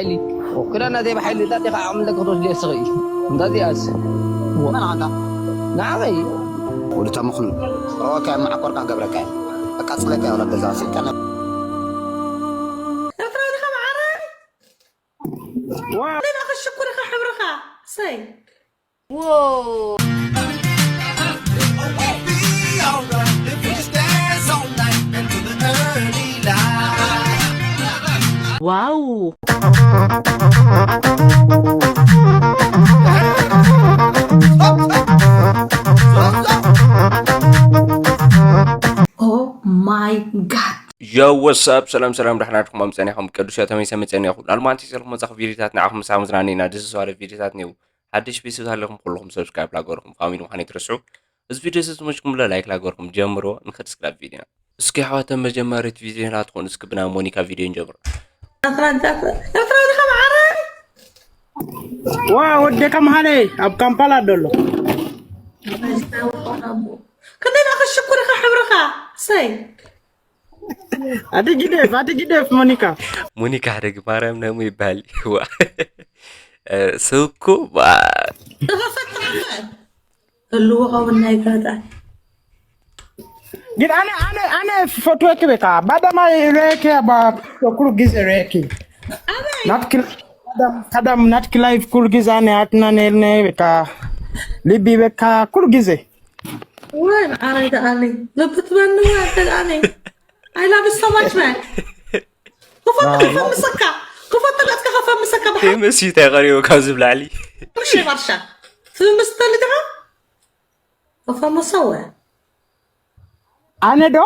ሓይሊ ክዳና ዘይብሓይሊ እንታይ ዲኻ ዓቕሚ ኣለካ ክትወስድ እየ ስኺ እንታይ እዚኣስ መን ኣንታ ንዓኸይ ወዲ ተምኹን ሮካ መዓኮርካ ገብረካ ኣቃጽለካ ወላ ገዛ ሲቀነ ኤርትራዊ ዲኻ መዓረይ ዋ ሌላ ክሽኩር ኢኻ ሕብርኻ ሰይ Wow. Oh my god Yo, what's up? ሰላም ሰላም፣ ደሕና ድኹም? ኣምፀኒኹም ቅዱስ ተመይሰ መፀኒኹም። ላልማንቲ ዘለኹም መፃኽ ቪዲዮታት ንዓኹም ምሳብ ምዝናኒ ኢና። ደስ ዝባለ ቪዲዮታት ኔው ሓድሽ ቤተሰብ ሃለኹም ኩልኹም ሰብስክራይብ ላገርኩም ፋሚሊ ምዃን ይትረስዑ። እዚ ቪዲዮ እዚ ዝመችኩም ለ ላይክ ላገርኩም ጀምሮ። ንኸድ ስክራብ ቪዲዮ እስኪ ኣሕዋተ መጀመሪት ቪዲዮ ናትኮን እስኪ ብና ሞኒካ ቪዲዮ ንጀምሮ። ኤርትራዊ ዲኻ መዓረይ ዋ ወደካ መሃለ ኣብ ካምፓላ ደሎ ክንደይ ዳ ክሽኩር ኢኻ ሕብርኻ ሰይ ኣቲ ግደፍ ኣቲ ግደፍ ሞኒካ ሞኒካ ሕደግ ማርያም ነሙ ይበሃል ዋ ሰውኮ ህልዎ ኸውን ናይ ጋጣ ግን ኣነ ኣነ ኣነ ፈትወኪ በቃ ባዳማይ ረኪ ባ ኩሉ ግዜ ረኪ ናትኪ ቀዳም ቀዳም ናትኪ ላይፍ ኩሉ ግዜ ኣነ ኣትና ነልነ በቃ ልቢ በቃ ኩሉ ግዜ ወይ ዓረይ ደኣለይ ልብትበኒ ወይ ደኣለይ I love you so much man ክፈቱ ከፈምሰካ ክፈቱ ናትካ ከፈምሰካ ብሓ መሲ እንታይ ቀሪቡ ካብ ዝብላዕሊ ሸይ ባርሻ ፍምስ ተልድኻ ከፈምሰ ወ ኣነ ዶ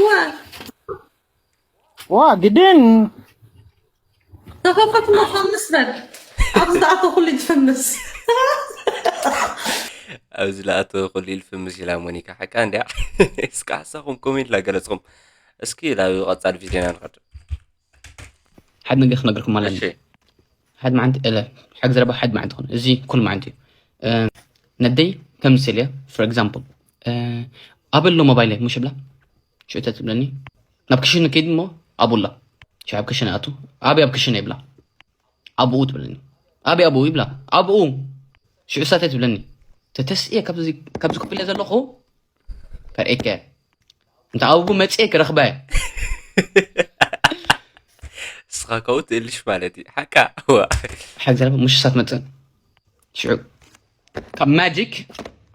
ወ ዋ ግድን ተኸፈት መፈምስ በል ኣብዚ ዝኣቶ ኩሉ ይትፈምስ ኣብዚ ለኣተወ ኩሉ ኢልፍምስ ኢላ ሞኒካ ሓቃ እንዲያ እስካ ሓሳኹም ኮሜንት ላገለፅኹም እስኪ ናብ ቀፃል ቪድዮና ንኸድ ሓደ ነገር ክነግርኩም ማለት እሺ ሓደ መዓንቲ እለ ሓቂ ዘረባ ሓደ መዓንቲ ኾነ እዚ ኩል መዓንቲ እዩ ነደይ ከም ስል እያ for example ኣበሎ ሞባይል ሙሽ ብላ ሽዑ ትብለኒ ናብ ክሽነ ከይድ እሞ ኣብኡላ ሽዑ ኣብ ክሽነ ኣቱ ኣበይ ኣብ ክሽነ ይብላ ኣብኡ ትብለኒ ኣበይ ኣብኡ ይብላ ኣብኡ ሽዑ ሳታይ ትብለኒ ተተስእየ ካብዚ ኮፍ ኢለ ዘለኹ ከርእየካ እየ እንተ ኣብኡ መፅየ ክረኽባ እየ እስኻ ከው ትእልሽ ማለት እዩ ሓቃ ዋ ሓቂ ዘረባ ሙሽ ሳት መፅእ ሽዑ ካብ ማጂክ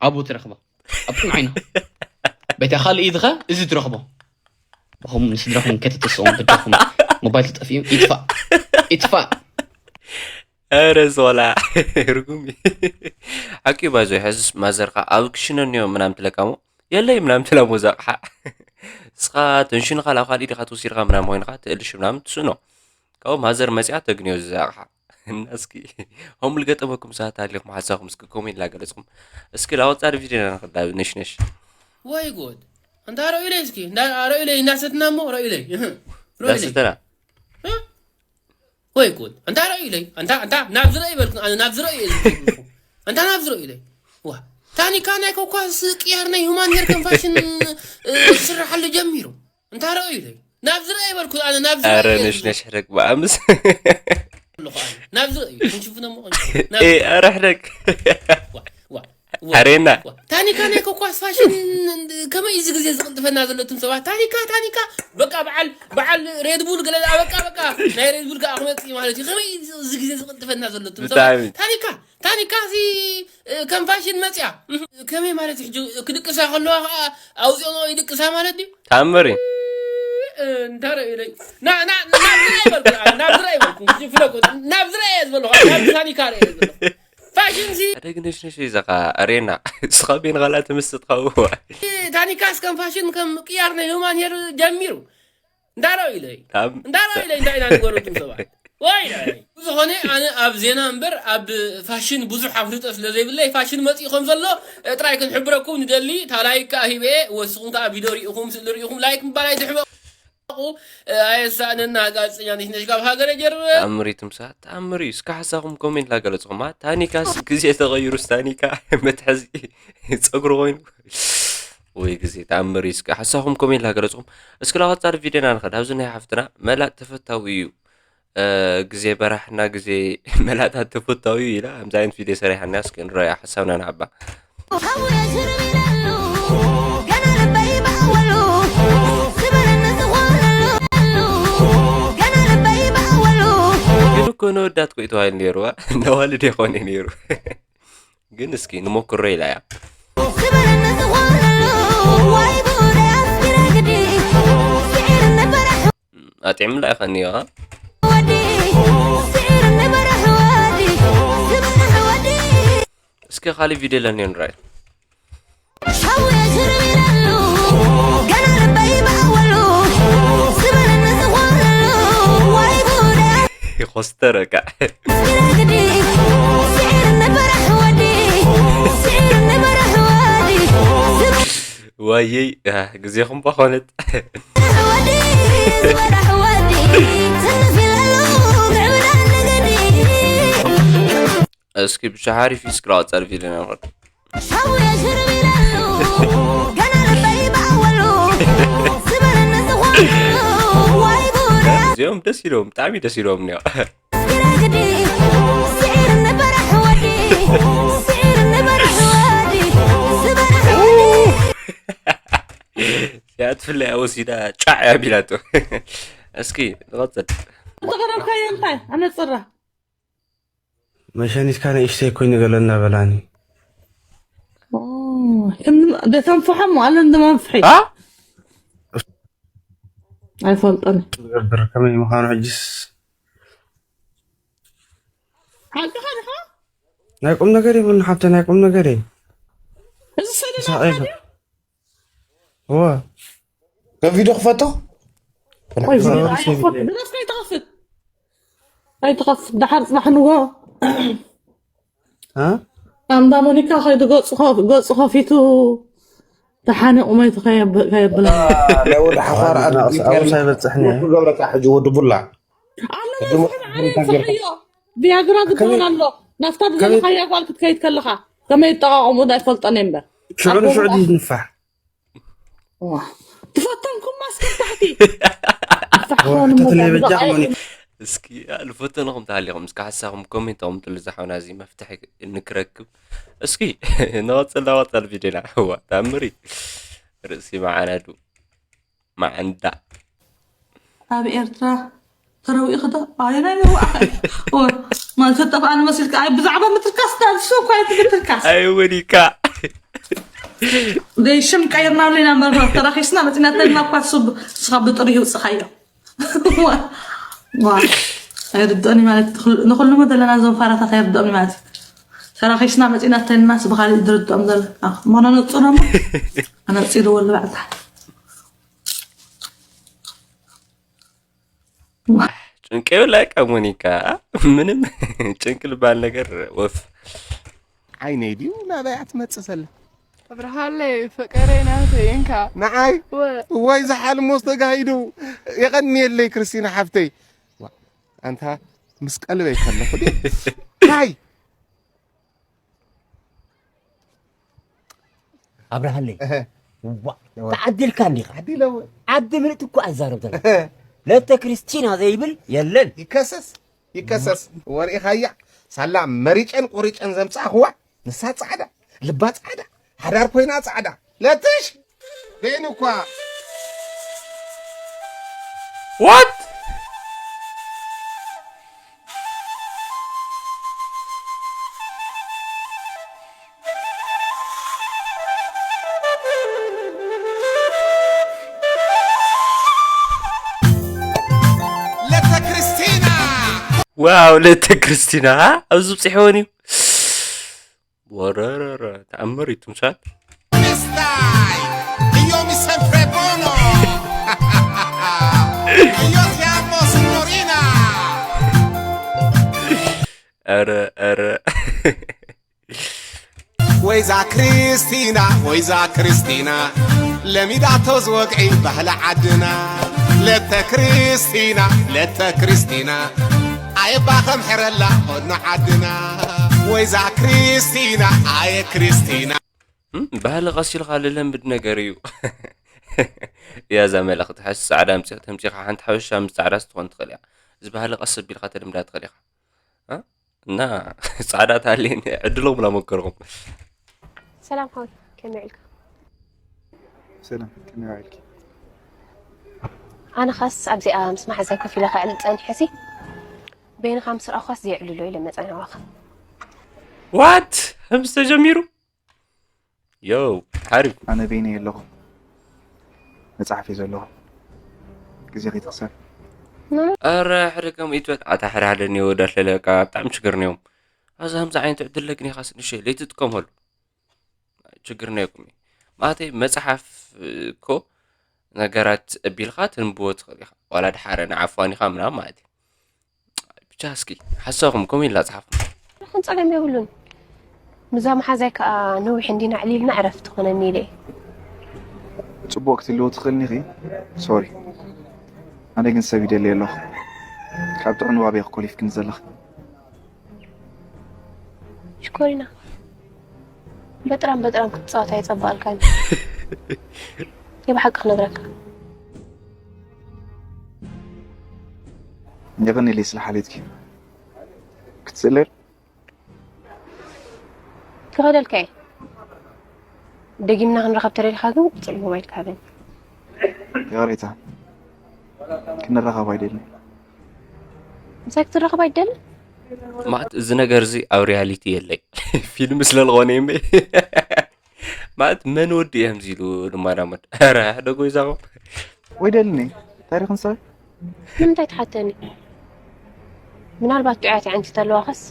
ኣብኡ ትረኽባ ኣብኩም ዓይና በታ ካልእ ኢድኻ እዚ ትረኽቦ ኹም ንስድራኹም ከተተስኦም በጃኹም ሞባይል ተጠፊኡ ይጥፋእ ይጥፋእ ኧረ ዝቆልዓ ርጉም እዩ። ሓቂ ባይዞ ሕዝስ ማዘርካ ኣብ ክሽነ እኒኦ ምናምን ትለካ ሞ የለይ ምናምን ትላ ሞዛ ኣቕሓ እስኻ ተንሽንኻ ላብ ካልእ ኢድኻ ትወሲድካ ምናምን ኮይንካ ትእልሽ ምናምን ትስእኖ ካብኡ ማዘር መፅያ ተግንዮ እዚ ኣቕሓ እና እስኪ ከምኡ ልገጠመኩም ሰባት ኣሊኹም ሓሳኹም እስኪ ኮሜንት ላገለፅኩም እስኪ ላወፃሪ ቪድዮና ንኽዳ ነሽነሽ ወይ ጉድ እንታ ረእዩለይ እስኪ እንዳ- ረእዩለይ እንዳሰትና እሞ ረእዩለይ እህ፣ ረእዩለይ ዳስተና ወይ ጉድ እንታ ረእዩለይ እንታ እንታ ናብ ዝረእ ይበልኩ ኣነ ናብ ዝረእ እየ ዝብልኩ። እንታ ናብ ዝረእ ኢለይ ዋ ታኒካ ናይ ኮኳስ ቅያር ናይ ሁማን ሄር ከም ፋሽን እ፣ ክስርሓሉ ጀሚሩ እንታ ረእዩለይ ናብ ዝረእ ይበልኩ ኣነ ናብ ዝረእ ኣረ እየ ነሽነሽ ሕደግ ብኣምስ ዝብልኩ ኣነ። ናብ ዝረእ እዩ ክንሽፍኖ እሞ ኤ ኣረ ሕደግ ዋ ዋ ኣሬና ታኒካ ናይ ኮኳስ ፋሽን ከመይ እዚ ግዜ ዝቕልጥፈና ዘሎ እትም ሰባት ታኒካ ታኒካ በቃ በዓል በዓል ሬድቡል ገለ በቃ በቃ ናይ ሬድቡል ከዓ ክመፅእ ማለት እዩ ከመይ እዚ ግዜ ዝቕልጥፈና ዘሎ እትም ሰባት ብጣዕሚ ታኒካ ታኒካ ሲ ከም ፋሽን መፅያ ከመይ ማለት ሕጂ ክድቅሳ ከለዋ ከዓ ኣውፅኦ ይድቅሳ ማለት ድዩ ታምሪ እንታ ረእዩለይ ናብ ዝረአ ይበልኩ ናብ ዝረአ ይበልኩ ፍለቁ ናብ ዝረአ እየ ዝበለኹ ናብ ታኒካ ረእየ ዝበለኹ ፋሽን ሲ ኣደግነሽነሽ ዘኻ ኣሬና ስኻ ቤን ኻላ ትምስጥ ኸው ታኒካስ ከም ፋሽን ከም ቅያር ናይ ህማን ሄር ጀሚሩ እንዳረው ኢለይ እንዳረው ኢለይ እንታይ ኢና ንገረኩም ሰባት ወይ ዝኾነ ኣነ ኣብ ዜና እምበር ኣብ ፋሽን ብዙሕ ኣፍልጦ ስለ ዘይብለይ ፋሽን መፂኡ ከም ዘሎ ጥራይ ክንሕብረኩም ንደሊ ታላይካ ሂበ ወስኹም ከዓ ቪድዮ ሪኢኹም ስእሊ ሪኢኹም ላይክ ምባል ኣይትሕበ ኣየሳእነና ጋዜጠኛ ነሽነሽ ካብ ሃገረ ጀርበ ተኣምር እዩ ትምሳ ተኣምር እዩ እስከ ሓሳኹም ኮሜንት ላገለጽኹማ ታኒካስ ግዜ ተቐይሩስ ታኒካ መትሐዚ ጸጉሪ ኮይኑ ወይ ግዜ ተኣምር እዩ እስከ ሓሳኹም ኮሜንት ላገለጽኹም እስኪ ላቐጻሪ ቪድዮና ንኸድ ኣብዚ ናይ ሓፍትና መላእ ተፈታዊ እዩ ግዜ በራሕና ግዜ መላጣት ተፈታዊ ኢላ ከምዚ ዓይነት ቪድዮ ሰሪሓና። እስኪ ንረያ ሓሳብና ንሃባ። ግን እኮ ነወዳት ኮይ ተባሂሉ ነይሩ። ነዋልድ የኾነ ነይሩ። ግን እስኪ ንሞክሮ ኢላ እያ። ኣጥዕምላ ኢኻ እኒኦ። እስኪ ካልእ ቪድዮ ለኒዮ ንራይ። ኮስተረ ከዓ ዋየይ ግዜኹም ባኾነት። እስኪ ብሻሓሪ ፊስ ክራወፀር ቪድዮ ነበር። እዚኦም ደስ ኢሎም ብጣዕሚ ደስ ኢሎም እኒኦ። ያትፍለያ ወሲዳ ጫዕ ያቢላቶ። እስኪ ንቐፅል። ተቐረብካዮ እንታይ ኣነፅራ መሸኒትካ ንእሽተይ ኮይኑ ገለ እናበላኒ ደተንፍሖ ሞ ኣለ እንደመንፍሒ ኣይፈልጠን ዝገብር ከመይ ምዃኑ ሕጅስ ሓቅኻ ድኻ ናይ ቁም ነገር ይብሉ ሓብተ ናይ ቁም ነገር እዩ እዚ ስእሊ ናትካ ድዩ እወ ከቪዶ ክፈቶ ድረስ ከይትኸፍት ኣይትኸፍት ደሓር ፅባሕ ንጎ ኣንዳ ሞኒካ ከይዱ ገፁ ከፊቱ ተሓኒቑ መይቱ ከየብላ ናይ ወዲ ሓፋር ኣብሳ ይበፅሕኒ ክገብረካ ሕጂ ወዲ ቡላ ቪያግራ ዝበሃል ኣሎ ናብታ ዝደለኻያ ጓል ክትከይድ ከለኻ ከመይ ይጠቃቀሙ ኣይፈልጠን እምበር ሽዑ ንሽዑ ድዩ ዝንፋሕ ትፈተንኩም ማስከ ታሕቲ ተትለይ በጃ ከሞኒ እስኪ ልፈተንኹም ተሃሊኹም እስኪ ሓሳኹም ኮሜንት ኣቕምጥሉ ዝሓውና እዚ መፍትሒ ንክረክብ እስኪ ንቐፅል ናቐፀል ቪድዮና እዋ ታምሪ ርእሲ መዓናዱ መዓንዳ ኣብ ኤርትራ ተረዊእኺ ዶ? ኣየናይ ምውዓል? ማለት ተጠፍኣኒ መሲልካ? ኣይ ብዛዕባ ምትርካስ ዳንሱ እኳ እቲ ምትርካስ። ኣይ ወዲካ። ደይ ሽም ቀይርናሉ ኢና መርማር ተራኺስና መፂና ተልና እኳ ንስኻ ብጥሪ ይውፅኻዮ። ኣይርድኦኒ ማለት ንኩሉሞ ዘለና እዞም ፋራታት ኣይርድኦኒ ማለት እዩ። ተራኺስና መፂና ተልና ብካሊእ ዝርድኦም ዘሎ ሞኖ ነፁ ነሞ ኣነፂልዎ ልባዕታ ጭንቂ የብላካ ሞኒካ ምንም ጭንቂ ልባል ነገር ወፍ ዓይነይ ድዩ ናበይ ኣትመጽእ ዘላ ኣብርሃለይ ፍቅረይ ናተይ እንካ ንዓይ ወይ ዝሓልሞ ዝተጋሂዱ የቐንየለይ ክርስቲና ሓፍተይ ኣንታ ምስ ቀልበይ ከለኹ ታይ ኣብርሃለይ ተዓዲልካ እንዲኻ ዓዲ ምልእቲ እኮ ኣዛረብ ዘለ ለተ ክርስቲና ዘይብል የለን ይከሰስ ይከሰስ ወርኢኻያ ሳላ መሪጨን ቆሪጨን ዘምፃእኽዋ ንሳ ፃዕዳ ልባ ፃዕዳ ሓዳር ኮይና ፃዕዳ ለትሽ ደይኑ እኳ What? ለተ ክርስቲና ዋው ለተ ክርስቲና ኣብዚ ብፅሕወን እዩ ወረረረ ተኣምር እዩ ትምሳል Stai! Io mi sempre buono! Io ti amo signorina! ኧረ ኧረ ወይዛ ክርስቲና ወይዛ ክርስቲና ለሚዳቶ ዝወግዒ ባህሊ ዓድና ለተ ክርስቲና ለተ ክርስቲና ኣየባ ከም ሕረላ ሆድና ዓድና ወይዛ ክርስቲና ኣየ ክርስቲና ባህሊ ቀሲልካ ልለምድ ነገር እዩ እያ እዛ መልእኽቲ ሓሲ ፃዕዳ ኣምፂኻ ተምፂኻ ሓንቲ ሓበሻ ምስ ፃዕዳ ስትኾን ትኽእል እያ እዚ ባህሊ ቀስ ኣቢልካ ተልምዳ ትኽእል ኢኻ። እ? እና ጻዕዳ ትሃልየኒ ዕድሎም ላመከርኩም። ሰላም ሓወይ፣ ከመይ ውዒልካ? ሰላም፣ ከመይ ውዒልኪ? ኣነ ኻስ ኣብዚኣ ምስ መሓዛይ ኮፍ ኢለ ከዕልል ጸኒሐ ሲ በይንኻ ምስ ረኣኹኻስ ዘየዕልሎ ኢለ መጸ ናባኻ። ዋት ከምዚ ተጀሚሩ? ዮ ሓሪፍ። ኣነ በይነይ ኣለኹ፣ መጽሓፍ እየ ዘለኹ። ግዜ ከይትኽሰር። ኣረ ሕደገም ኢትበል ኣታ ሓደ ሓደ እኒኦ ዳለለ በቃ ብጣዕሚ ችግር ነዮም። ኣዛ ከምዚ ዓይነት ዕድል ለግኒኻስ ንሸ ለይትጥቀመሉ ችግር ነይኩም። ማለተይ መጽሓፍ እኮ ነገራት ኣቢልካ ትንብቦ ትኽእል ኢኻ። ዋላ ድሓረ ንዓፋኒኻ ምናምን ማለት እዩ። ብቻ እስኪ ሓሳብኩም ኮሜንት ላጽሓፉ። ይኹን ጸገም የብሉን። ምዛ መሓዛይ ከዓ ነዊሕ እንዲና ዕሊልና ዕረፍቲ ትኾነኒ ኢለ እየ። ጽቡቕ ክትልዎ ትኽእልኒ ኢኺ። ሶሪ፣ ኣነ ግን ሰብ ይደሊ ኣለኹ። ካብ ጥዑም ንባብ ኢኺ ኮሊፍክኒ ዘለኺ። ሽኮሪና በጥራም በጥራም ክትጻወት ኣይጸባልካን። የብሓቂ ክነግረካ የቐንየለይ ስለ ሓልዮትኪ ክትስእለር ክኸደልካ እየ። ደጊምና ክንረኸብ ተደሊኻ ግን ጽልሞ ማይልካ ሃበኒ። ይቕሬታ፣ ክንራኸብ ኣይደልን። ምሳይ ክትራኸብ ኣይደልን? ማለት እዚ ነገር እዚ ኣብ ሪያሊቲ የለይ። ፊልም ስለ ዝኾነ እምበይ። ማለት መን ወዲ እየ ከምዚ ኢሉ ልማዳመድ? ኧረ ሕደጎ ይዛኹም። ወይ ደልኒ ታሪኽን ሰብ ንምንታይ ትሓተኒ? ምናልባት ጥዑያት ኣዕንቲ ተለዋኸስ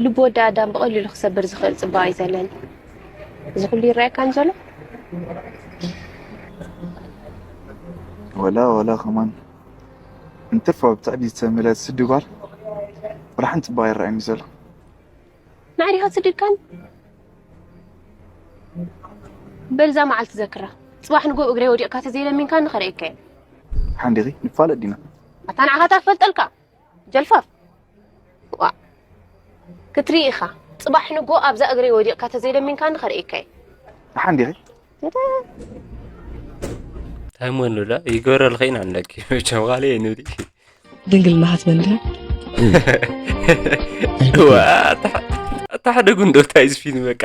ልቢ ወዲ ኣዳም ብቐሊሉ ክሰብር ዝኽእል ጽባቐ እዩ ዘለኒ። እዚ ኩሉ ይረኣየካ ዘሎ? ወላ ወላ ከማን እንትርፎ ብትዕቢት ዝተመልአት ስዲ ጓል ወላ ሓንቲ ጽባቐ ይረኣየኒ ዘሎ። ንዓዲኻ ትስድድካኒ? በልዛ መዓልቲ ዘክራ። ጽባሕ ንጎ እግረይ ወዲቕካ ተዘይለሚንካኒ ከርእየካ እየ። ሓንዲኺ ንፋለጥ ዲና? ኣታ ንዓኻ ታፈልጠልካ ጀልፋፍ። ዋ ክትርኢ ኢኻ። ጽባሕ ንጎ ኣብዛ እግረይ ወዲቕካ ተዘይለሚንካኒ ከርእየካ እየ። ሓንዲኺ እንታይ ሞ ንብላ ይግበረልኺ ኢና ንለኪ መቸም ኻሊ ንብሊ ድንግልና ክትበን ድያ? ዋ ኣታ ሓደ ጉንዶ እንታይ እዚ ፊልም በቃ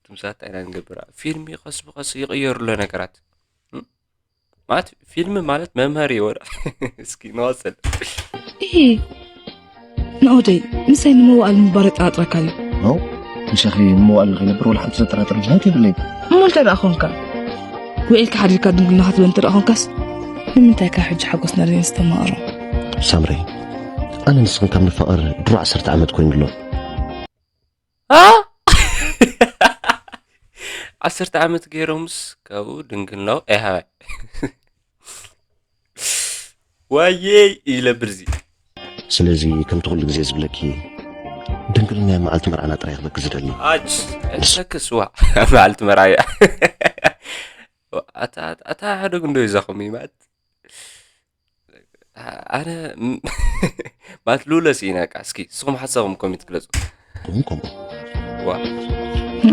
ትምሳት ኣይና ንገብራ ፊልም ቀስ ብቀስ ይቕየሩ ኣሎ ነገራት ማለት ፊልም ማለት መምሃሪ ይወዳ እስኪ ንዋሰል ኢ ናኦደይ ምሳይ ንምውኣል ምባር የጠራጥረካ እዩ። ኖ ምሳኺ ምውኣል ንኸይነብር ወላ ሓንቲ ዘጠራጥር ምኽንያት የብለይ። እሞ እንታይ ደኣ ኾንካ? ውዒልካ ሓዲርካ ድንግልና ክትበን እንተ ደኣ ኾንካስ ንምንታይ ካብ ሕጂ ሓጎስና ደይንስተማቕሮ? ሳምሪ ኣነ ንስኽን ካብ ንፋቐር ድሮ ዓሰርተ ዓመት ኮይኑ ኣሎ። ኣ? ዓሰርተ ዓመት ገይሮምስ ካብኡ ድንግልናው ኣይሃባይ ዋየይ ይለብር እዚ ስለዚ ከምቲ ኩሉ ግዜ ዝብለኪ ድንግልና መዓልቲ መርዓና ጥራይ ክበክ ዝደሊ ኣች ሰክስ ዋ መዓልቲ መርዓያ ኣታ ሓደ ጉንዶ ይዛኹም ማለት ኣነ ማለት ሉለ ስኢነ በቃ እስኪ ንስኹም ሓሳብኩም ኮሜንት ግለጹ እውን ከምኡ ዋ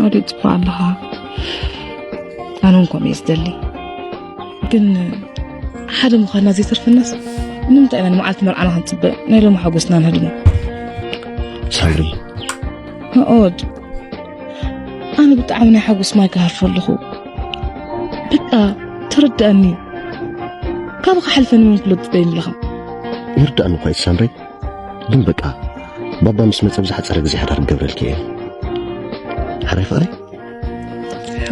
ወደ ጽባ ኣለኻ ኣነ እውን ከምኡ እየ ዝደሊ ግን ሓደ ምዃንና ዘይተርፈናስ ንምንታይ ኢና ንመዓልቲ መርዓና ክንጽበ ናይ ሎሚ ሓጎስና ንህድሞ ሳምሪ ናኦድ ኣነ ብጣዕሚ ናይ ሓጎስ ማይ ክሃርፈ ኣለኹ በቃ ተረድኣኒ ካብ ክሓልፈኒ መን ክሎ ትደይን ኣለኻ ይርዳእኒ እኳ እዩ ሳምሪ ግን በቃ ባባ ምስ መፀ ብዝሓፀረ ግዜ ሓዳር ክገብረልኪ እየ ሓራይ ፍቕሪ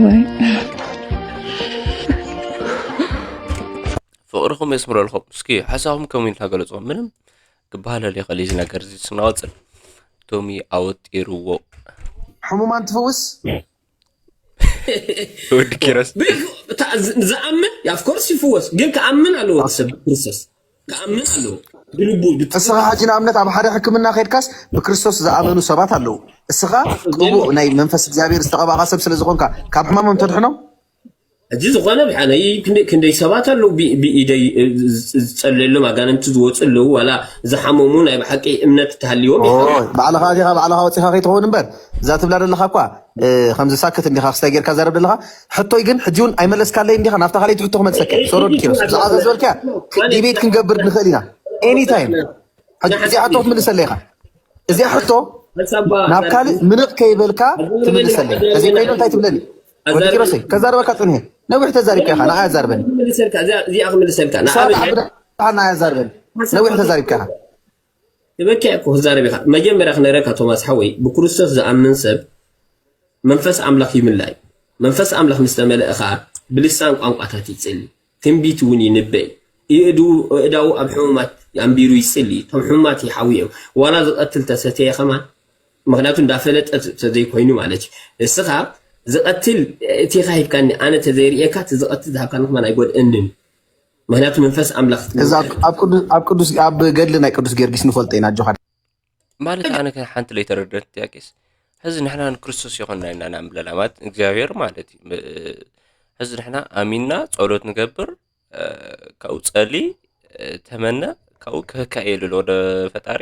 ወይ ፍቕርኹም የስምረልኩም እስኪ ሓሳብኩም ኮሜንት ናገለፅኹም ምንም ክበሃለል ይኽእል እዚ ነገር እዚ ስናወፅል ቶሚ ኣወጢርዎ ሕሙማን ትፍውስ ወዲ ኪሮስ ዝኣምን of course ይፍወስ ግን ክኣምን ኣለዎ ሰብ ብክርስቶስ ክኣምን ኣለዎ ብልቡ እስኻ ሕጂ ንኣብነት ኣብ ሓደ ሕክምና ከድካስ ብክርስቶስ ዝኣመኑ ሰባት ኣለዉ እስኻ ቅቡእ ናይ መንፈስ እግዚኣብሔር ዝተቐባእካ ሰብ ስለ ዝኾንካ ካብ ሕማሞም ተድሕኖም ሕጂ ዝኾነ ብሓነይ ክንደይ ሰባት ኣለዉ ብ- ብኢደይ እ፣ ዝ- ዝጸለየሎም ኣጋንንቲ ዝወፁ ኣለዉ ዋላ ዝሓመሙ ናይ ብሓቂ እምነት ተሃልዎም ኦይ ባዕልኻ ዲኻ ባዕልኻ ወፂኻ ከይትኸውን እምበር እዛ ትብላ ዘለኻ እኳ እ፣ ከምዚ ሳክት እንዲኻ ክስታይ ጌርካ ዘረብ ዘለኻ ሕቶይ ግን ሕጂ እውን ኣይመለስካለይ እንዲኻ ናብታ ካልኣይቲ ሕቶ ክመልሰካ ሶሮ ድኪሮስ ብዛዕባ እዛ ዝበልካ ዲቤት ክንገብር ንኽእል ኢና ኤኒታይም ሕጂ እዚኣ ሕቶ ክትምልሰለይ ኢኻ እዚኣ ሕቶ ናብ ካልእ ምንቕ ከይበልካ ትምልሰለይ እዚ ኮይኑ እንታይ ትብለኒ ወዲ ኪሮሰይ ከዛረበካ ጽንሄ ነዊሕ ተዛሪብካ ኢኻ ንዓ ያዛርበኒ እዚኣ ክምልሰልካ ንኣብነት ንዓ ያዛርበኒ ነዊሕ ተዛሪብካ ኢኻ ትበኪ እኮ ክዛረብ ኢኻ መጀመርያ ክነግረካ ቶማስ ሓወይ ብክርስቶስ ዝኣምን ሰብ መንፈስ ኣምላኽ ይምላ እዩ መንፈስ ኣምላኽ ምስ ተመልአ ኸዓ ብልሳን ቋንቋታት ይጽሊ ትንቢት እውን ይንበይ ይእድዉ እእዳዉ ኣብ ሕሙማት ኣንቢሩ ይጽሊ እቶም ሕሙማት ይሓውዮም ዋላ ዝቐትል ተሰተየ ኸማን ምኽንያቱ እንዳፈለጠ ተዘይኮይኑ ማለት እዩ እስኻ ዝቐትል እቲኻ ሂብካኒ ኣነ ተዘይርእየካ እቲ ዝቐትል ዝሃብካኒ ኸማን ኣይጎድእንን ምኽንያቱ መንፈስ ኣምላኽ እዛ ኣብ ቅዱስ ኣብ ቅዱስ ኣብ ገድሊ ናይ ቅዱስ ጊዮርጊስ ንፈልጦ ኢና ኣጆኻ ማለት ኣነ ከ ሓንቲ ለይተረደት ጥያቄስ ሕዚ ንሕና ንክርስቶስ ይኾንና ኢና ናምለላ ማለት እግዚኣብሔር ማለት እዩ ሕዚ ንሕና ኣሚንና ጸሎት ንገብር ካብኡ ጸሊ ተመነ ካብኡ ክህካ እየ ልሎ ወደ ፈጣሪ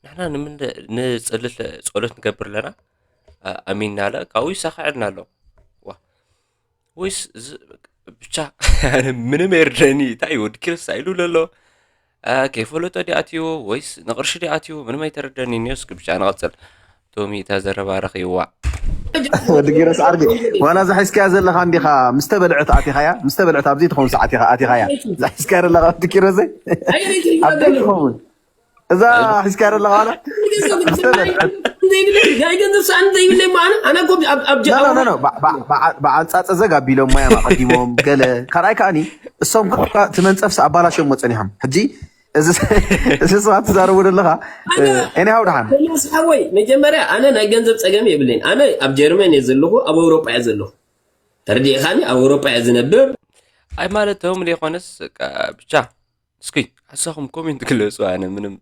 ንሕና ንምን ንጸልት ጸሎት ንገብር ኣለና ኣሚንና ኣለ ካብኡ ይሳኸዐልና ኣሎ ዋ ወይስ ብቻ ምንም የርደኒ እንታይ ወዲ ክርስታ ኢሉ ለሎ ከይፈለጦ ዲኣትዎ ወይስ ንቕርሺ ዲኣትዎ ምንም ኣይተረደኒ ኒዮስ ብቻ ንቐፅል ቶሚ እታ ዘረባ ረኺብዋ ወዲ ኪሮስ ዓርዲ ዋላ እዛ ሒዝካያ ዘለኻ እንዲኻ ምስ ተበልዐት ኣቲኻያ ምስ ተበልዐት ኣብዚ ትኸውን ሰዓት ኢኻ ኣቲኻያ እዛ ሒዝካያ ዘለኻ ወዲ ኪሮሰይ ኣብ ደይ ትኸውን እዛ ሒዝካያ ዘለኻ ዋላ ምስ ተበልዐት ናይ ገንዘብ ሰኣን ዘይብለይ እሞ ኣነ ኣነ እኮ ኣብ ኣብ ኖ ኖ ኖ በዓል ጻጸ ዘግ ኣቢሎም ማያ ኣቐዲሞም ገለ ካልኣይ ከኣኒ እሶም እቲ መንጸፍስ ኣባላሽዮም ጸኒሖም ሕጂ እዚ ሰባት ትዛረቡ ዘለኻ ኤኒሃው ደሓን ቶማስ ሓወይ መጀመርያ ኣነ ናይ ገንዘብ ፀገም የብለይን ኣነ ኣብ ጀርመን እየ ዘለኹ ኣብ ኣውሮጳ እየ ዘለኹ ተረዲእኻኒ ኣብ ኣውሮጳ እየ ዝነብር ኣይ ማለት ተውም ዘይኮነስ ብቻ እስኪ ሓሳኹም ኮሜንት ግለፁ ኣነ ምንም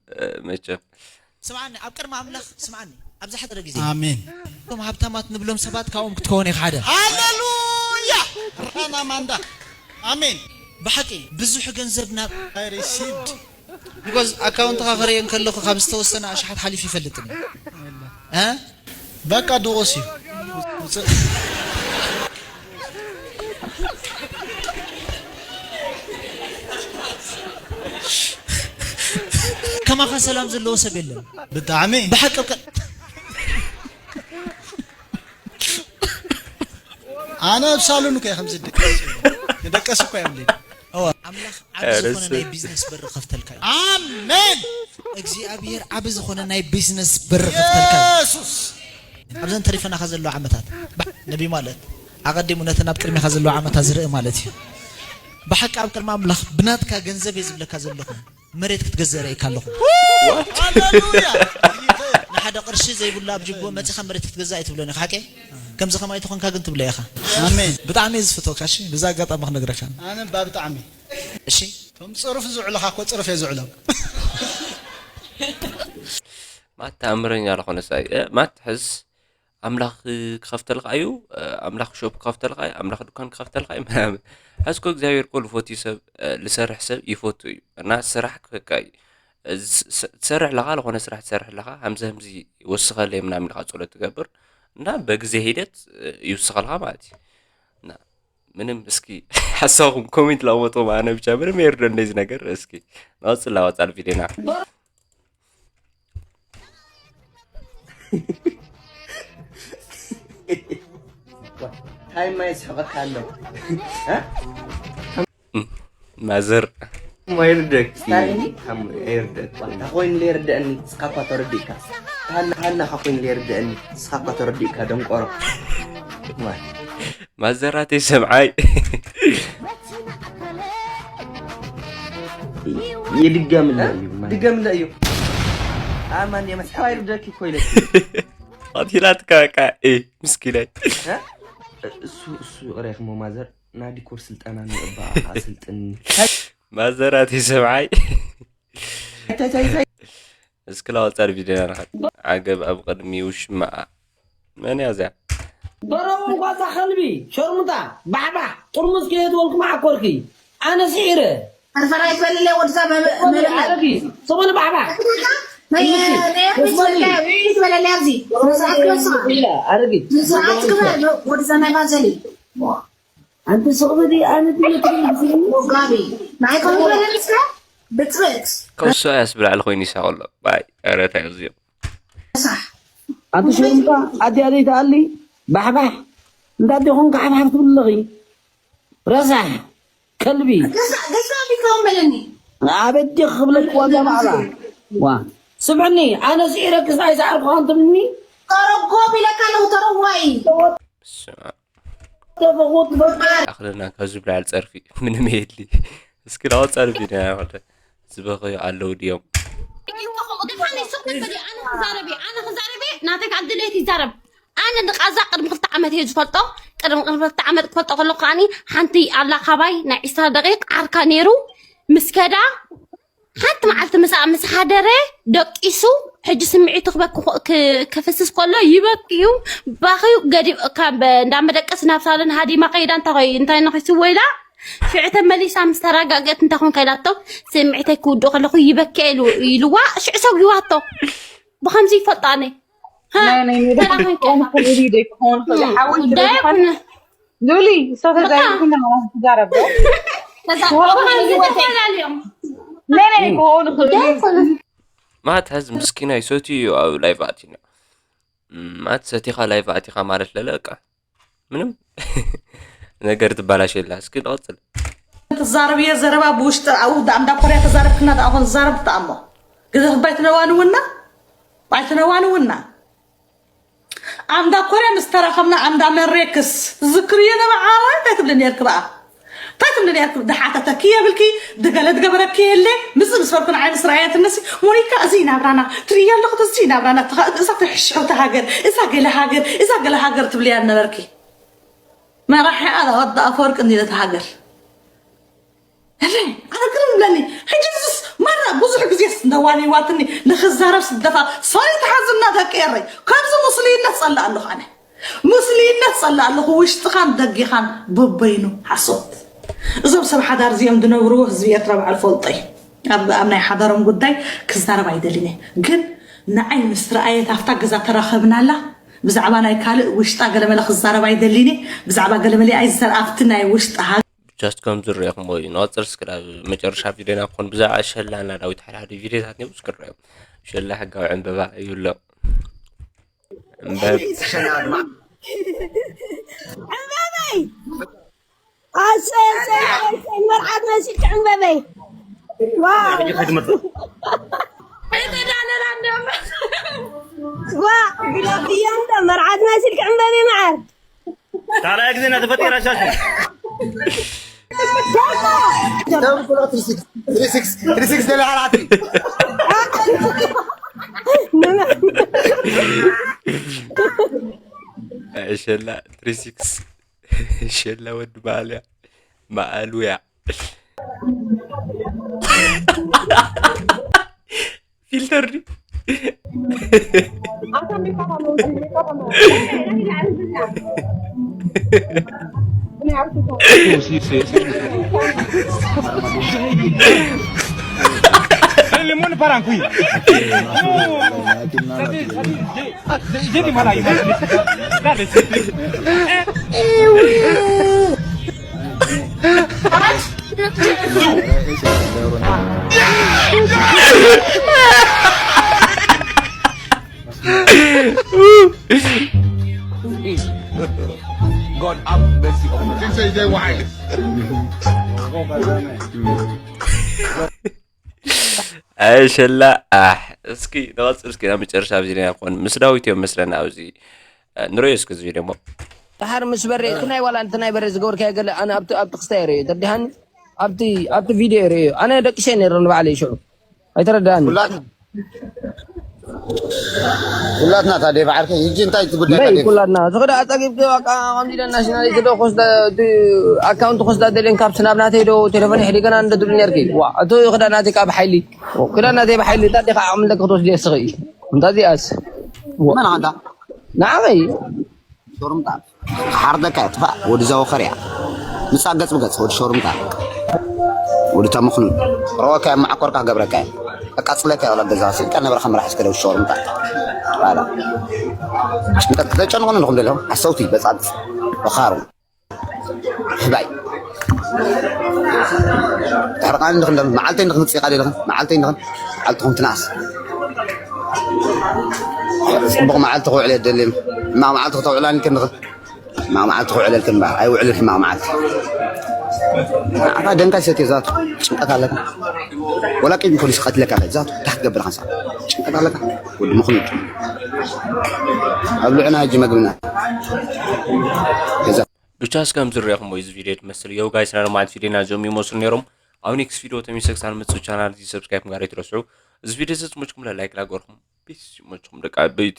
መቸም ስምዓኒ ኣብ ቅድሚ ኣምላኽ ስምዓኒ ኣብዚ ሓደረ ግዜ ኣሜን እቶም ሃብታማት ንብሎም ሰባት ካብኦም ክትከውን ኢኻ ሓደ ሃሌሉያ ራና ማንዳ ኣሜን ብሓቂ ብዙሕ ገንዘብ ናብ I received because ኣካውንትኻ ክርእየ እንከለኹ ካብ ዝተወሰነ ኣሽሓት ሓሊፉ ይፈልጥን እ በቃ ድቑስ እዩ ከማኻ ሰላም ዘለዎ ሰብ የለን ብጣዕሚ ብሓቂ ኣነ ኣብ ሳሎን እኮ ከም ዝደቀስ ደቀስ እኮ እዮም ኣምላኽ ዓቢ ዝኾነ ናይ ቢዝነስ በር ከፍተልካ እዩ ኣሜን እግዚኣብሔር ዓቢ ዝኾነ ናይ ቢዝነስ በር ከፍተልካ እዩ የሱስ ኣብዘን ተሪፈናኻ ዘለዋ ዓመታት ነቢ ማለት ኣቐዲሙ ነተን ኣብ ቅድሚኻ ዘለዋ ዓመታት ዝርኢ ማለት እዩ ብሓቂ ኣብ ቅድሚ ኣምላኽ ብናትካ ገንዘብ እየ ዝብለካ ዘለኹ መሬት ክትገዝእ ርእካ ኣለኹ ሃሌሉያ ንሓደ ቅርሺ ዘይብሉ ኣብ ጅቦ መፂኻ መሬት ክትገዝእ ኣይትብሎን ኢኻ ሓቂ ከምዚ ከማይ ተኾንካ ግን ትብለ ኢኻ ኣሜን ብጣዕሚ እየ ዝፍተወካ እሺ ብዛ ኣጋጣሚ ክነግረካ ኣነ ባ ብጣዕሚ እሺ እቶም ፅሩፍ ዝውዕልኻ እኮ ፅሩፍ እየ ዝውዕሎም ማት ተኣምረኛ ዝኾነ ሰብኣይ ማት ሕዝ ኣምላኽ ክኸፍተልካ እዩ ኣምላኽ ሾፕ ክኸፍተልካ እዩ ኣምላኽ ድኳን ክኸፍተልካ እዩ ምናምን ሕዝኮ እግዚኣብሔር ኮ ልፎትዩ ሰብ ልሰርሕ ሰብ ይፈቱ እዩ እና ስራሕ ክፈካ እዩ ትሰርሕ ኣለኻ ዝኾነ ስራሕ ትሰርሕ ኣለኻ ሃምዚ ሃምዚ ይወስኸለይ ምናምን ኢልካ ጸሎት ትገብር እና በግዜ ሂደት ይውስኸልካ ማለት እዩ እና ምንም እስኪ ሓሳብኩም ኮሜንት ላወጡ ኣነ ብቻ ምንም የርዶ እንደዚ ነገር እስኪ ናወፅላ ወፃል ቪዲዮና ታይ ማይ ስሕቐካ ኣሎ ማዘር ማይርደክ ይርደክ ኮይኑ ለይርደአኒ ስኻ እኳ ተረዲእካ ሃና ሃና ኻ ኮይኑ ለይርደአኒ ስኻ እኳ ተረዲእካ ደንቆሮ ማዘራተይ ሰብዓይ ይድገምለ እዩ ድገምለ እዩ ኣማን የመስሓ ይርደክ እኮ ኢለክ ቀቲላትካ በቃ እ ምስኪናይ እሱ እሱ ይቕሬኽሞ ማዘር ናዲኮር ስልጠና ንእባ ኣስልጥኒ ማዘራት ሰብዓይ እስክላ ወፃር ቪድዮ ናርካ ዓገብ ኣብ ቅድሚ ውሽማኣ መን እያ እዚኣ በረው እንኳ እዛ ከልቢ ሸርሙጣ ባሕባሕ ጥርሙዝ ከየትወልኩ መዓኮርኪ ኣነ ስዒረ። ፈርፈር ኣይትበልለይ ወድዛ መበ- መበለ። ኣረጊ ስሙን ባሕባሕ ናይ- ናይ- ናይ- ትበለለይ ኣብዚ። ንስሓት ክበልስኻ። ኢላ ኣረጊ ንስሓት ክበል ወድዛ ናይ ባዘሊ። ኣንቲ ስቕ በሊ ኣነ ድለ ትብል ዝብል ጋቢ ንዓይ ከምኡ በለልስካ። ብፅብት ከውሶ ያስብላዕ ልኮይኒ ይሳቀሎ ባይ። ኧረ ታይ እዚኦም ሳሕ ኣንቲ ሸርሙጣ ኣዲኣ ዘይትኣሊ ባሕባሕ እንዳ ኣዴኹም ካሓፍሓፍ ትብል ኣለኺ። ረሳሕ ከልቢ ገዛ ገዛ ቢካውን በለኒ። ኣበዲ ክብለክ ዋዛ ማዕላ ዋ ስምዕኒ ኣነ ስዒረክስ ኣይሰዓርኩኻን ትብልኒ። ተረጎም ኢለካ ኣለኹ ተረዋይ። በስመ ኣብ። ተፈኹት በቃ ኣኽለና ካብ ዝብላዕ ጸርፊ ምንም የድሊ። እስኪ ናወ ጸርፊ ና ያኸለ ዝበኸዩ ኣለዉ ድዮም? ደሓን ይስቕ በል፣ ኣነ ክዛረብ እየ፣ ኣነ ክዛረብ እየ፣ ናተይ ከዓ ድሌት ይዛረብ። ኣነ ንቃዛ ቅድሚ ክልተ ዓመት እየ ዝፈልጦ። ቅድሚ ክልተ ዓመት ክፈልጦ ከለኩ ከዓኒ ሓንቲ ኣላ ካባይ ናይ ዒስራ ደቂቅ ዓርካ ነይሩ። ምስ ከዳ ሓንቲ መዓልቲ ምስኣ ምስ ሓደረ ደቂሱ ሕጂ ስምዒቱ ክበኪ ኮ- ክ- ክፍስስ ከሎ ይበኪ እዩ። ባኺዩ ገዲም ካብ እንዳ መደቀሲ ናብ ሳሎን ሃዲማ ከይዳ እንታይ ኮይ- እንታይ ነኺስዎ ኢላ ሽዑ ተመሊሳ ምስ ተረጋገት እንታይ ኮንካ ኢላቶ ስምዒተይ ክውድእ ከለኹ ይበኪ ኢሉ ኢልዋ ሽዑ ሰጒዋቶ። ብኸምዚ ይፈልጦ ኣነ። ሃ፣ ናይ ናይ ተራ መድሓኒት ኮይንካ። ክኾን ይኽእል እዩ፣ ዘይክኸውን ይኽእል እዩ። ሓወይ ጉዳይ ትበልኻን ኣይኮነ። ሉሊ፣ እሳተ በቃ። ዛይኩና ትዛረብ ዶ? ከዛ ብኸምዚ ይወተ- ይፈላለዮም። ናይ ናይ ክኸውን ይኽእል ጉዳይ እዩ። ኣይኮነ። ማት ሀዝ ምስኪና ይሰትዩ እዩ ኣብ ላይቭ ኣቲና። ማት ሰቲኻ ላይቭ ኣቲኻ ማለት ለለ በቃ ምንም ነገር ትባላሽ የላ። እስኪ ንቐጽል። ትዛረብዮ ዘረባ ብውሽጢ ኣብኡ ዳ- እንዳ ኮርያ ተዛረብክና ዳ ኣኹን ዝዛረብ ትኣሞ። ግዘ ባይትነዋንውና ባይትነዋንውና ኣምዳ ኮርያ ምስ ተራኸብና ኣምዳ መሬክስ ዝክርዮ ነበዓረ እንታይ ትብሊ ነርክ በኣ እንታይ ትብሊ ነርክ ድሓተተኪ የብልኪ ድገለ ድገበረኪ የለ ምስ ምስ በልኩ ንዓይ ምስ ረኣየት እነሲ ሞኒካ እዚ ናብራና ትርእያ ኣለኹ እዚ ናብራና እዛ ትሕሽሑቲ ሃገር እዛ ገለ ሃገር እዛ ገለ ሃገር ትብልያ ነበርኪ መራሒ ኣላ ወዲ ኣፈወርቂ እንዲለ ሃገር ኣነ ግርም ብለኒ ሕጂ ንስስ ማራ ብዙሕ ግዜ እንደዋኒዋትኒ ንክዛረብ ስደፋ ሶሪ ተሓዝና ደቂ ኤረይ ካብዚ ሙስሊነት ጸላእ ኣለኹ ኣነ ሙስሊነት ጸላእ ኣለኹ ውሽጥኻን ደጊኻን በበይኑ ሓሶት እዞም ሰብ ሓዳር እዚኦም ዝነብርዎ ህዝቢ ኤርትራ በዓል ፈልጦ እዩ ኣብ ኣብ ናይ ሓዳሮም ጉዳይ ክዛረብ ኣይደልን እየ ግን ንዓይ ምስ ረኣየት ኣብታ ገዛ ተራኸብናላ ብዛዕባ ናይ ካልእ ውሽጣ ገለመለ ክዛረብ ኣይደልን እየ ብዛዕባ ገለመለ ኣይዘር ኣብቲ ናይ ውሽጢ ሃገር just ከም ዝረአኹሞ እዩ። ንቐጽል እስኪ ናብ መጨረሻ ቪድዮና ክኾን ብዛዕባ ሸላ እና ዳዊት ሓደ ሓደ ቪድዮታት ነይሩ እስኪ ንረኣዮም። ሸላ ሕጋዊ ዕምበባ ይብሎ። እምበር ዕምበበይ! ኣሰይ፣ ኣሰይ፣ ኣሰይ፣ መርዓት መሲልኪ ዕምበበይ! ዋው! ሕጂ ከድምር። ኣይተዳለላን ደማ። ዋ! ብሎክ እያ እንደ መርዓት መሲልኪ ዕምበበይ መዓር! ካልኣይ ግዜ እናተፈጠረ ሻሽ ሸላ ትሪ ሲክስ ሸላ ወዲ ማልያ ማኣሉያ ፊልተር ድዩ? Lemon parankuy. God have mercy on us. Things say they wise. ኣይ ሸላ ኣሕ እስኪ ንቐፅል እስኪ ናብ መጨረሻ ኣብዚ ናይ ኮን ምስ ዳዊት እዮም መስለና ኣብዚ ንረዮ እስኪ እዚ ደሞ ድሓር ምስ በሬ እቲ ናይ ዋላ እቲ ናይ በሬ ዝገበርካዮ ገለ ኣነ ኣብቲ ኣብቲ ክስታይ ርእዮ ተርዲሃኒ ኣብቲ ኣብቲ ቪድዮ ርእዮ ኣነ ደቂሰ ነይረ ንባዕለይ ሽዑ ኣይተረዳኣኒ ኩላትና ታዲያ ብዓርከይ ሕጂ እንታይ እቲ ጉዳይ በይ ታዲያ? ኩላትና እቲ ክዳ ኣጸጊብኪ በቃ ከምዚ ኢለ ናሽናሊቲ ዶ ክወስዳ እቲ ኣካውንት ክወስዳ ደልየን ካብ ስናብ ናተይ ዶ ቴሌፎን ይሕዲገና እንደ ትብል ነርኪ ዋ እቲ ክዳ ናተይ ካብ ሓይሊ ክዳ ናተይ ብሓይሊ እንታይ ዲኻ ዓቕሚ ኣለኪ ክትወስዲ እስኺ እንታይ እዚኣስ መን ኣንታ ንዓኸይ ሾርምጣ ሓርደካ እያ፣ ጥፋእ። ወዲ ዘወኸር እያ። ምጻእ ገጽ ብገጽ፣ ወዲ ሾርምጣ። ወዲ ተመኽኑ። ረወካ እያ፣ መዓኮርካ ክገብረካ እያ። ኣቃጽለካ እያ፣ ወላ ገዛ ስልካ ነበረ ከም ራሕስ ከደው ሾርምጣ። ባላ። ጭንቀት ተጨንቑ ንኹም ደለኹም። ሓሰውቲ፣ በጻጽ፣ በኻሩ። ህባይ። ተሕርቃኒ ንኽን ደም፣ መዓልተይ ንኽን ጽቃ ደለኽን፣ መዓልተይ ንኽን፣ መዓልትኹም ትናስ። ጽቡቕ መዓልቲ ክውዕል የደልም። ሕማቕ መዓልቲ ክተውዕላኒ ከንኽን። ሕማቕ መዓልቲ ክውዕለልክን እምበኣር፣ ኣይውዕልን ሕማቕ መዓልቲ። ንዓኻ ደንካ ይሰትዮ ዛቱ፣ ጭንቀት ኣለካ። ወላ ቅድሚ ፖሊስ ቀትለካ ከ ዛቱ፣ እንታይ ክትገብር ኻንሳ? ጭንቀት ኣለካ። ወዲ ምኽኑድ። ኣብ ልዕና ሕጂ መግብና። ገዛ። ብቻ እስከም ዝርያኹም ወይ እዚ ቪዲዮ ትመስል የው ጋይስ፣ ናይ ሎማዓንቲ ቪዲዮና እዚኦም ይመስሉ ነይሮም። ኣብ ኔክስት ቪዲዮ ተመልሰ ክሳብ ንመጽእ ቻናል እዚ ሰብስክራይብ ምግባር ኣይትረስዑ። እዚ ቪዲዮ እዚ ጽሙችኩም ላይክ ላገርኩም ፒስ ይመችኩም ደቂ ዓበይቲ።